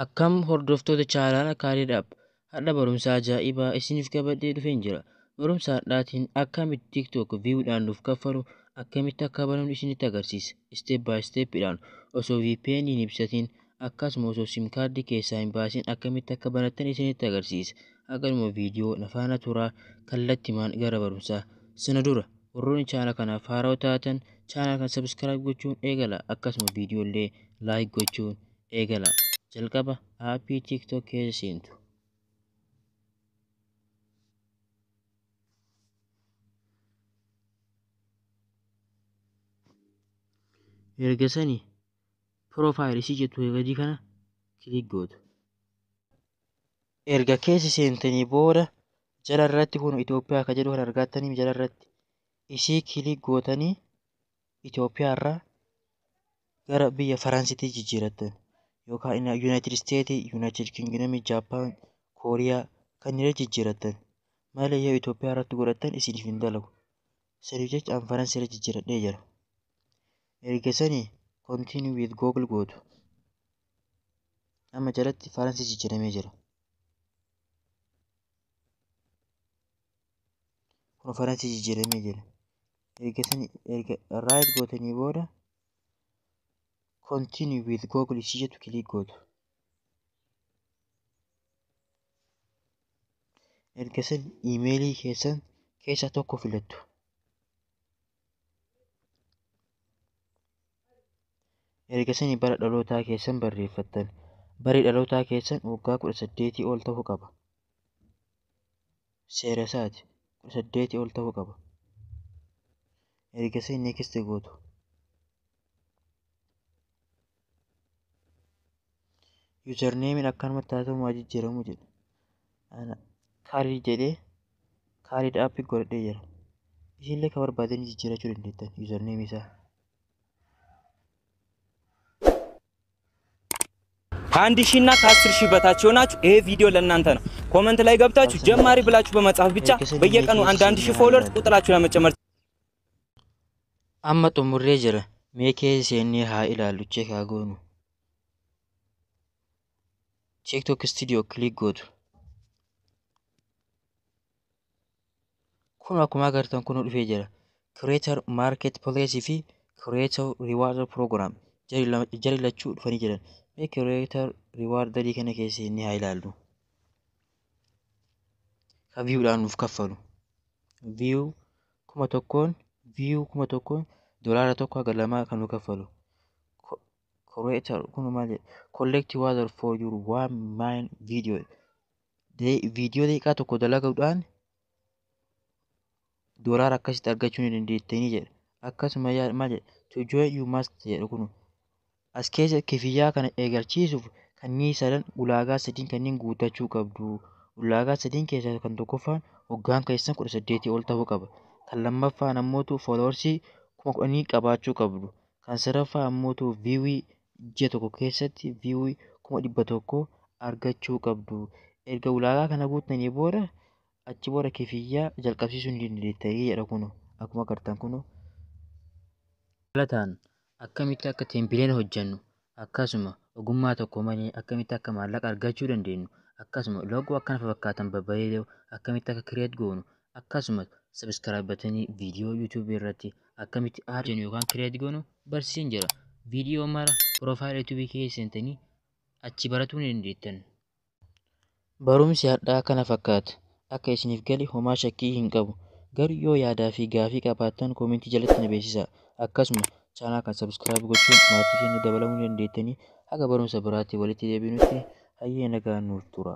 Akkam hordoftoota chaanaala Kaaliidhaaf har'a barumsa ajaa'ibaa isiniif qabadhee dhufeen jira. Barumsa har'aatiin akkamitti TikTok viewdhaan nuuf kaffalu akkamitti akka banamnu isinitti agarsiisa. Step by stepidhaan osoo VPN hin ibsatiin akkasuma osoo SIM kaardii keessaa hin baasin akkamitti akka banattan isinitti agarsiisa. Akkasuma viidiyoo na faana turaa kallattimaan gara barumsaa. Sana dura warroonni chaanala kanaaf haarawaa taatan chaanala kana subscribe gochuun eegala. Akkasuma viidiyoo illee like gochuun eegala. Jalqaba aappii TikTok keessa seentu. Erga sanii profile isii jettu gadii kana click gootu. Erga keessa seentanii booda jala irratti kun Itoophiyaa ka jedhu kan argattanii jala irratti isii click gootanii Itoophiyaa irraa gara biyya Faransiitti jijjiirattan yookaan United States, United Kingdom, Japan, Kooriyaa kanneen jijjiirattan malee yoo Itoophiyaa irratti godhattan isiniif hin dalagu. Saniif jecha an Faransii irra jijjiiradhee jira. Erga sanii continue with Google gootu. Amma jalatti Faransii jijjiiramee jira. Kun Faransii jijjiiramee jira. Erga sanii erga right gootanii booda continue with Google isii jettu click gootu. Erga san iimeelii keessan keessaa tokko filattu. Erga sanii bara dhalootaa keessan barreeffattan. Barri dhalootaa keessan waggaa 18 ol ta'uu qaba. Seera isaati. 18 ol ta'uu qaba. Erga sanii next gootu. Username akkanumatti haa ta'u maa jijjiiramu jedha. Ana Kaalid jedhee Kaalid aappii godhadhee jira. Isinillee kan barbaadanii jijjiirachuu dandeettan username isaa. ከአንድ ሺህ እና ከ10,000 በታች የሆናችሁ ይሄ ቪዲዮ ለእናንተ ነው። ኮመንት ላይ ገብታችሁ ጀማሪ ብላችሁ በመጻፍ ብቻ በየቀኑ አንድ አንድ ሺህ ፎሎወርስ ቁጥራችሁ ለመጨመር Amma xumurree jira. Mee keessa seennee haa ilaallu check haa goonu. TikTok Studio click gootu. Kun akkuma agartan kun dhufee jira. Creator Marketplace fi Creator Reward Program jari lachuu dhufanii jiran. Mee Creator Reward kana keessa seennee haa ilaallu. Ka viewdhaan nuuf kaffalu. View 1000 view 1000 $1 haga 2 kan nu kaffalu. Creator kun maal jedha? Collect water for your 1 minute video. Viidiyoo daqiiqaa tokko dalaguudhaan doolaara akkasitti argachuu ni dandeettanii jedha. Akkasuma maal jedha? To join you must jedha kun. As keessa kifiyyaa kana eegalchiisuuf kanneen sadan ulaagaa sadiin kanneen guuttachuu qabdu. Ulaagaa sadiin keessaa kan tokkoffaan waggaan keessan 18 ol ta'uu qaba. Kan lammaffaan ammootu fooloorsii 10,000 qabaachuu qabdu. Kan sadaffaa ammootu viiwii ji'a tokko keessatti viiwii 100,000 argachuu qabdu. Erga ulaagaa kana guuttanii booda achi booda kifiyyaa jalqabsiisuu ni dandeettanii jedha kun akkuma agartan kun. Dabalataan akkamitti akka teempileen hojjennu akkasuma ogummaa tokko malee akkamitti akka maallaqa argachuu dandeenyu akkasuma loogoo akkana fakkaatan babbareedoo akkamitti akka kireet goonu akkasuma subscribe batanii viidiyoo YouTube irratti akkamitti add jennu yookaan kireet goonu barsiiseen jira. Viidiyoo mara piroofaayil YouTube keessa seentanii achi baratuu ni dandeettan. Barumsi har'aa kana fakkaata. Akka isiniif gale homaa shakkii hin qabu. Garuu yoo yaadaa fi gaafii qabaattan koomentii jalatti na beeksisaa. Akkasuma chaanaa kan subscribe gochuun maatii keenya dabalamuu ni dandeettanii haga barumsa biraatti walitti deebinutti hayyee nagaan nuuf tura.